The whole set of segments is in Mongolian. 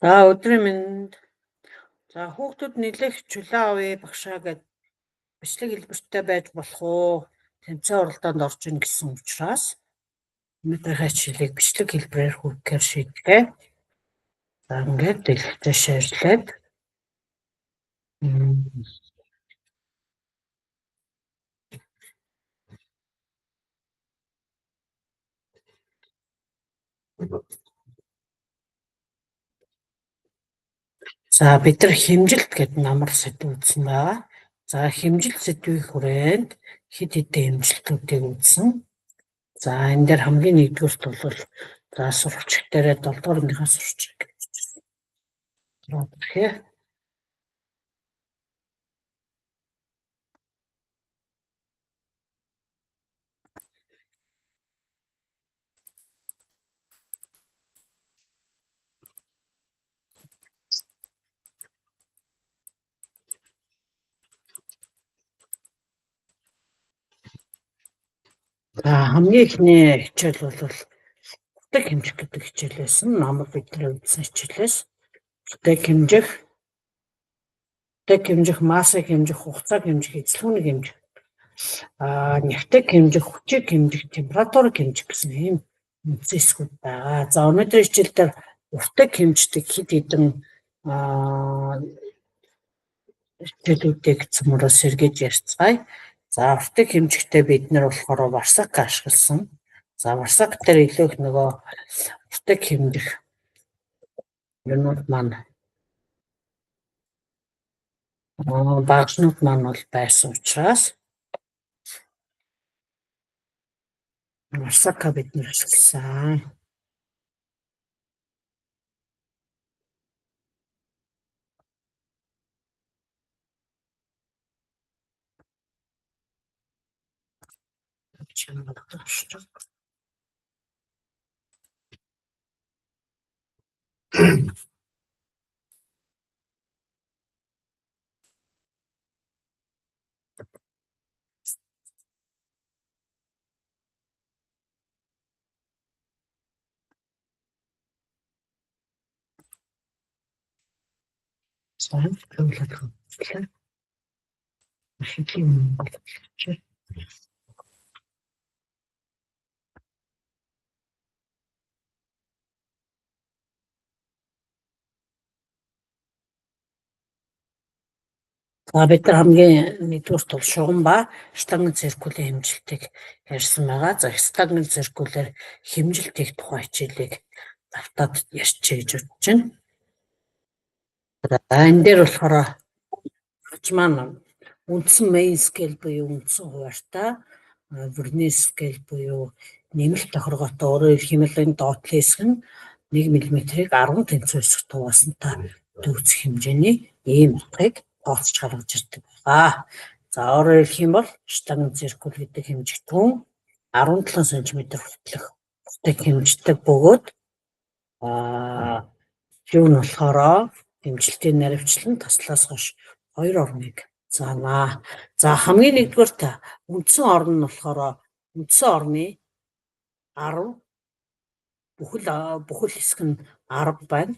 За өдрийн мэнд. За хүүхдүүд нэлээх чулаа авъя багшаа гэд бичлэг хэлбэртэй байж болох уу? Тэмцээн уралдаанд орж ийн гэсэн учраас өнөөдрийнхээ хичээлийг бичлэг хэлбэрээр хүргэхээр шийдлээ. За ингээд дэлгэцээ шеэрлээд За бид нар хэмжилт гэдэг намар сэдв үзсэн байгаа. За хэмжилт сэдвийн хүрээнд хэд хэдэн хэмжилтүүдийг үзсэн. За энэ дээр хамгийн нэгдүгüрт бол за сурагч дээрээ 7 дугаар ангийнхаа сурагч гэж хэлсэн. За хамгийн эхний хичээл бол бүтээх хэмжих гэдэг хичээл байсан. Намар бидний үзсэн хичээлээс бүтээх хэмжих, массыг хэмжих, хугацааг хэмжих, эзлэхүүнийг хэмжих, нягтыг хэмжих, хүчийг хэмжих, температурыг хэмжих гэсэн ийм үндсэн хэсгүүд байгаа. За өнөөдрийн хичээл дээр уртыг хэмждэг хэд хэдэн хичээлүүдийг цөмөрөө сэргээж ярьцгаая. За уртыг хэмжихдээ бид нар болохоор варсак ашигласан. За варсак дээр илүү их нөгөө уртыг хэмжих юмнууд маань багшнууд маань бол байсан учраас варсака бид нар ашигласан. За бид нар хамгийн нэгдүгüрт бол шугам ба штангын циркулийн хэмжилтийг ярьсан байгаа. За штангын циркулээр хэмжилт хийх тухай хичээлийг давтаад ярьчих гэж бодож байна. За энэ дээр болохоор аж маань үндсэн main scale буюу үндсэн хуваарьтай, vernier scale буюу нэмэлт тохиргоотой, өөрөөр хэлэх юм бол энэ доод хэсэг нь 1 мм-ийг 10.9 хуваасантай төвцөх хэмжээний ийм утгыг тооцож гаргаж ирдэг байгаа. За өөрөөр хэлэх юм бол штангын циркул гэдэг хэмжигдэхүүн 17 см хүртэлх утгыг хэмждэг бөгөөд юу нь болохоор хэмжилтийн наривчлал нь таслаас хойш 2 орныг заанаа. За хамгийн нэгдүгüрт үндсэн орн нь болохоор үндсэн орны 10 бүхэл хэсэг нь 10 байна.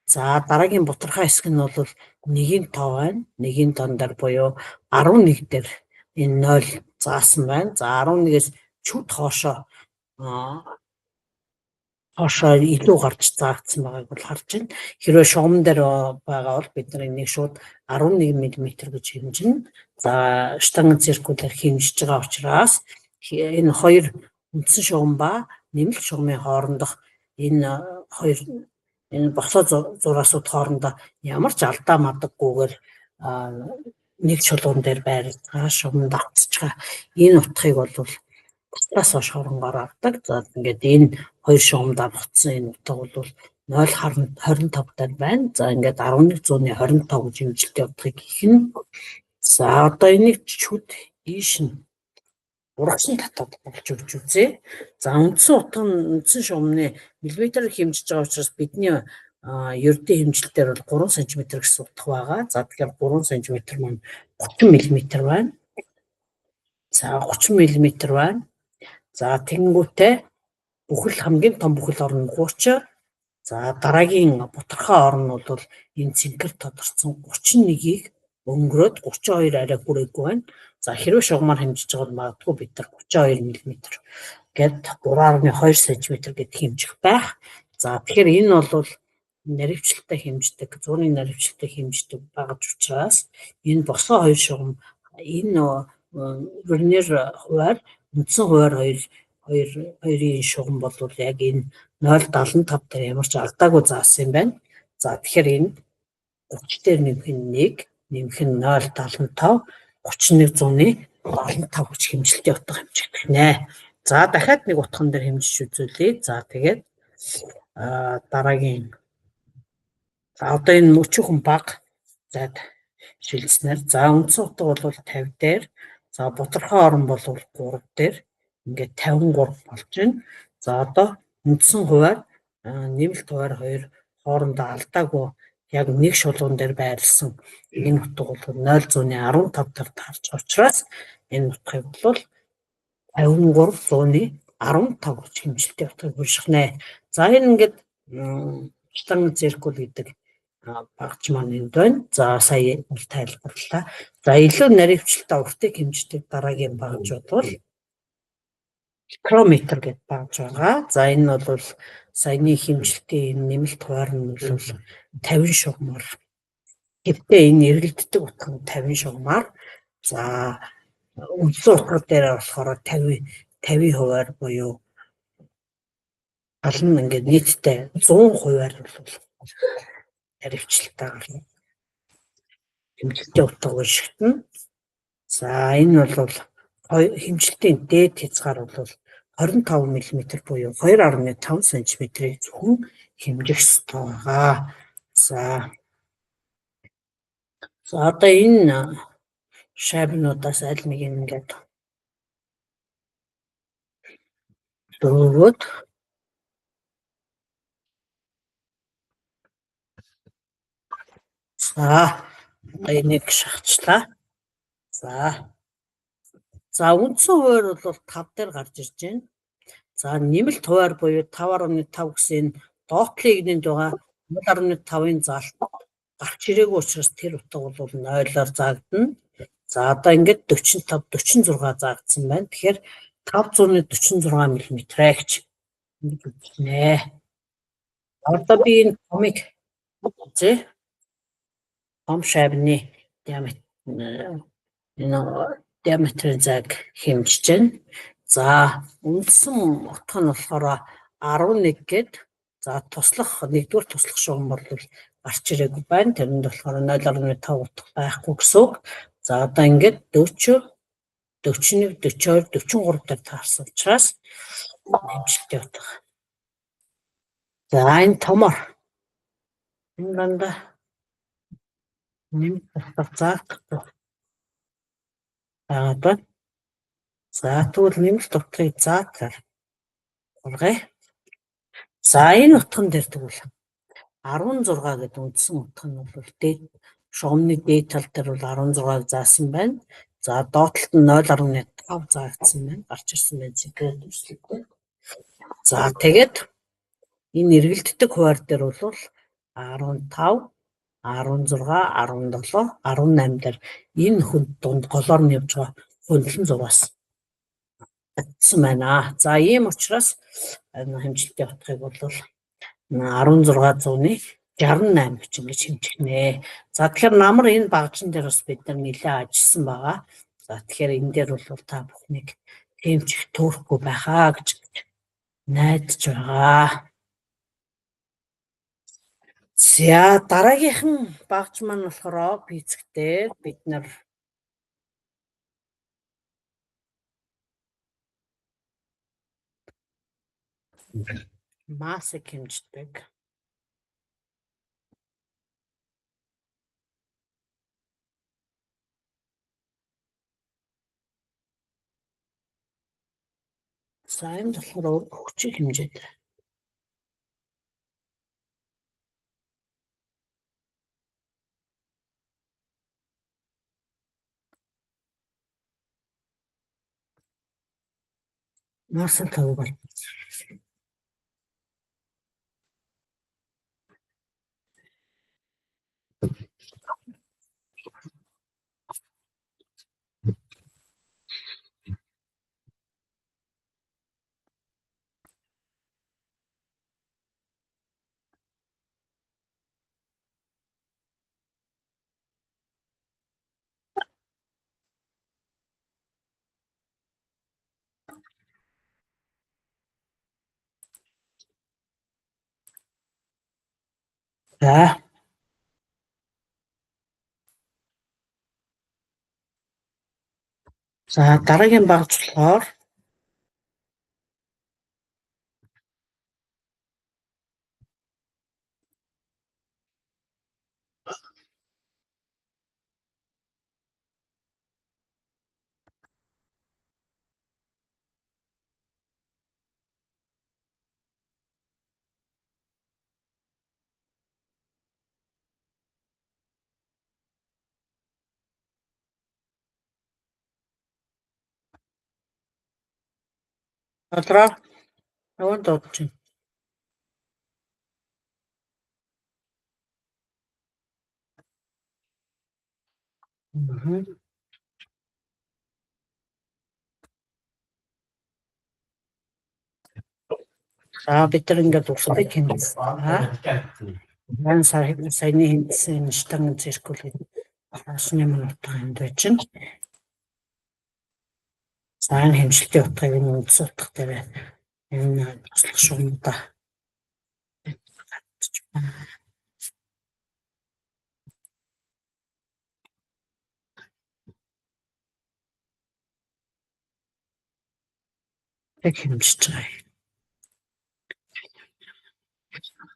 За дараагийн бутархай хэсэг нь бол 1-ийн тоо байна. 1-ийн тоон дээр буюу 11 дээр энэ 0 заасан байна. За 11-ээс чүд хоошоо илүү гарч заагдсан байгааг бол харж байна. Хэрвээ шугам дээр байгаа бол бид нар энийг шууд 11 мм гэж хэмжинэ. За штангын циркулээр хэмжиж байгаа учраас энэ хоёр үндсэн шугам ба нэмэлт шугамын хоорондох энэ хоёр энэ босоо зураасууд хоорондоо ямар ч алдаа мадаггүйгээр нэг чулуун дээр байрлаж байгаа шугам давтаж байгаа энэ утгыг бол таслаас хойш хоронгоор авдаг. За ингээд энэ хоёр шугам давхцсан энэ утга бол 0.25 дээр байна. За ингээд 1125 гэж хэмжилтийн утгыг хийх нь. За одоо энийг чүд ийш нь урагшин татаад болж өгч үзье. За үндсэн утга нь үндсэн шугамны миллиметрээр хэмжиж байгаа учраас бидний ердийн хэмжилтээр бол 3 см гэсэн утга байгаа. За тэгэхээр 3 см маань 30 мм байна. За 30 мм байна. За тэгэнгүүтээ бүхэл хамгийн том бүхэл орн 30. За дараагийн бутархай орн нь бол энэ цэнхэр тодорцсон 31-ийг өнгөрөөд 32 арай хүрээгүй байна. За хэрвээ шугамаар хэмжиж байгаа бол магадгүй бид нар 32 мм гээд 3.2 см гэд хэмжих байх. За тэгэхээр энэ бол наривчлалтай хэмждэг, зууны наривчлалтай хэмждэг багаж учраас энэ босоо хоёр шугам энэ вернер хуваар үндсэн хуваар хоёрын шугам бол яг энэ 0.75 дээр ямар ч алдаагүй заасан юм байна. За тэгэхээр энэ 30 дээр нэмэх нь 1, нэмэх нь 0.75, 31.75 гэж хэмжилтийн утга хэмжигдэх нэ. За дахиад нэг утган дээр хэмжиж үзүүлье. За тэгээд дараагийн за одоо энэ өчүүхэн бага зайд шилжснээр за үндсэн утга бол 50 дээр, за бутархай орон бол 3 дээр ингээд 53 болж байна. За одоо үндсэн хуваар нэмэлт хуваар хоёр хоорондоо алдаагүй яг нэг шулуун дээр байрлсан энэ утга бол 0.15 дээр таарч учраас энэ утгыг бол 53.15 гэж хэмжилтийн утгыг унших нэ. За энэ ингээд штангенциркул гэдэг багж маань энд байна. За сая тайлбарлалаа. За илүү наривчлалтай уртыг хэмждэг дараагийн багж бол микрометр гэдэг багж байгаа. За энэ бол саяны хэмжилтийн нэмэлт хуваар нь бол 50 шугамар. Гэхдээ энэ эргэлддэг утга нь 50 шугамар. За үндсэн утга дээр болохоор 50 хувиар буюу гал нь ингээд нийтдээ 100 хувиар бол таривчлалтайгаар хэмжилтийн утга уншигдана. За энэ бол хэмжилтийн дээд хязгаар бол 25 мм буюу 2.5 см-ийг зөвхөн хэмжих ёстой байгаа. За одоо энэ шайбнуудаас аль нэг ингээд дөрөвөд за энийг шахачлаа. За үндсэн хуваар бол 5 дээр гарч ирж байна. За нэмэлт хуваар буюу 5.5 гэсэн энэ доотлын игнэнд байгаа 0.5-ын залт гарч ирээгүй учраас тэр утга бол 0-оор заагдана. За одоо ингээд 45 46 заагдсан байна. Тэгэхээр 546 мм гэж ингэж үзнэ. Одоо би энэ томыг үзье. Том шайбны диаметр энэ диаметрын зайг хэмжиж байна. За үндсэн утга нь болохоор 11 гээд за туслах нэгдүгээр туслах шугам бол гарч ирээгүй байна. Тэрэнд болохоор 0.5 утга байхгүй гэсэн үг. За одоо ингээд 40, 41, 42, 43 дээр таарсан учраас хэмжилтийн утга. За энэ томор энэ дандаа нэмэлт утга заагдахгүй байгаа байна. За тэгвэл нэмэлт утгыг заатаар гаргая. За энэ утган дээр тэгвэл 16 гэдэг үндсэн утга нь бол дээд шугамны дээд тал дээр бол 16-г заасан байна. За доод талд нь 0.5 заагдсан байна. Гарч ирсэн байна зэкэр дүрслэлтэй. За тэгээд энэ эргэлддэг хуваар дээр бол 15, 16, 17, 18 дээр энэ хүнд дунд голоор нь явж байгаа хөндлөн зураас татсан байна. За ийм учраас энэ хэмжилтийн утгыг бол 16.68 гэж ингэж хэмжих нэ. За тэгэхээр намар энэ багжин дээр бас бид нар нэлээд ажилласан байгаа. За тэгэхээр энэ дээр бол та бүхнийг хэмжих төөрөхгүй байхаа гэж найдаж байгаа. За дараагийнх нь багж маань болохоор физик дээр бид нар массыг хэмждэг. За энд болохоор хүчийг хэмжээд. Массан тавг бол. За. За дараагийн багц болохоор Долроо нөгөө дуудаж байна. За бид нар ингээд уртыг хэмжсэн. Энэ саяны хэмжсэн штанг циркул гэдэг хаашны мөн утга энд байж байна. За энэ хэмжилтийн утгыг энэ үндсэн утга дээр энэ туслах шугамдаа гаргаж байна. Яг хэмжиж байгаа юм.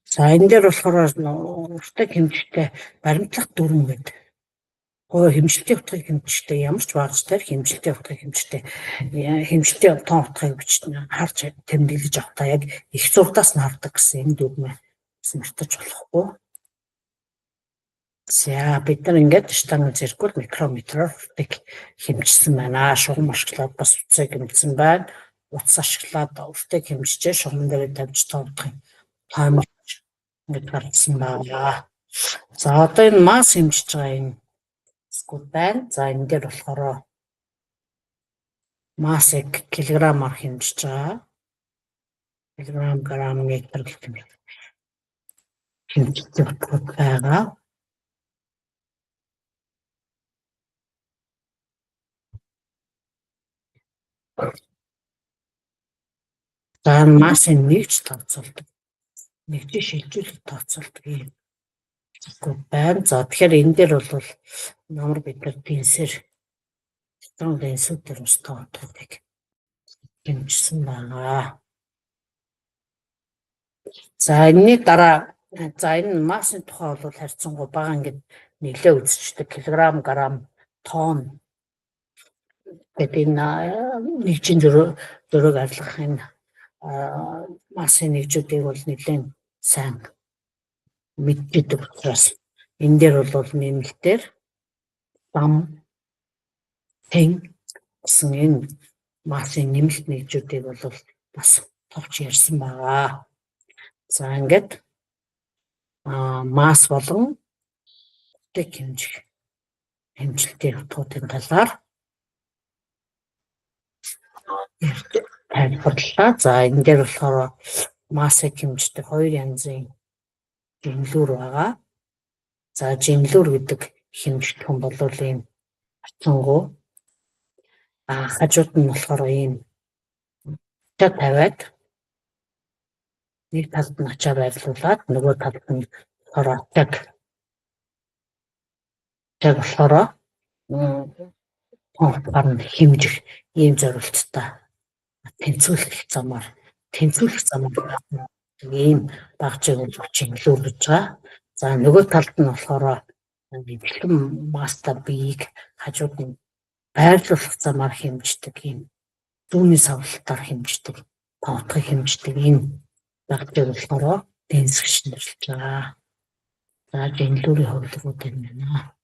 За энэ дээр болохоор уртыг хэмжихтэй баримтлах дүрм гэдэг. Хэмжилтийн утгыг хэмжихтэй ямар ч багц дээр хэмжилтийн утгыг хэмжихтэй хэмжилтийн тон утгыг харж тэмдэглэж авах яг их зурдаас нь хардаг гэсэн энэ дүрмээ мартаж болохгүй. За бид нар ингээд штанг циркул микрометроор уртыг хэмжсэн байна. Шугам ашиглаад бас утсыг хэмжсэн байна. Утас ашиглаад уртыг хэмжижээ шугам дээр тавьж тон утгыг тоймолж ингээд гаргасан байна. За одоо энэ масс хэмжиж байгаа энэ скут байна. За энэ дээр болохоор массыг килограммаар хэмжиж байгаа. Килограмм, грамм, метр гэх мэт хэмжиж утгууд байгаа. За массын нэгж тооцоолдог. Нэгжийг шилжүүлэх тооцоолдог юм байна. За тэгэхээр энэ дээр бол намар бид нар пенсээр стан ленсүүд дээр бас тоотуудыг хэмжсэн байна. За энэний дараа за энэ массын тухай бол харьцангуй бага ингээд нэлээ үзчихдэг килограмм, грамм, тонн гэдэг энэ нэгжийн зөрөөг арилгах энэ массын нэгжүүдийг бол нэлээд сайн мэддэг учраас энэ дээр бол нэмэлтээр дам, тэн гэсэн энэ массын нэмэлт нэгжүүдийг бол бас товч ярьсан байгаа. За ингээд масс болон тэг хэмжих хэмжилтийн утгуудын талаар тайлбарлалаа. За энэ дээр болохоор массыг хэмждэг хоёр янзын жинлүүр байгаа. За жинлүүр гэдэг хэмжигдхэн бол ийм харьцангуй. Хажууд нь болохоор ийм ачаа тавиад нэг талд нь ачаа байрлуулад нөгөө талд нь болохоор ачааг болохоор тонхоор нь хэмжих ийм зорилттой тэнцвүүлэх замаар ийм багжийг бол жинлүүр гэж байгаа. За нөгөө талд нь болохоор ижилхэн маста биеийг хажууд нь байрлуулах замаар хэмждэг ийм зүүнний савлалтаар хэмждэг, тоотхыг хэмждэг энэ багжийг болохоор дэнсгч нэрлэж байгаа. За жинлүүрийн хувилбарууд энэ байна.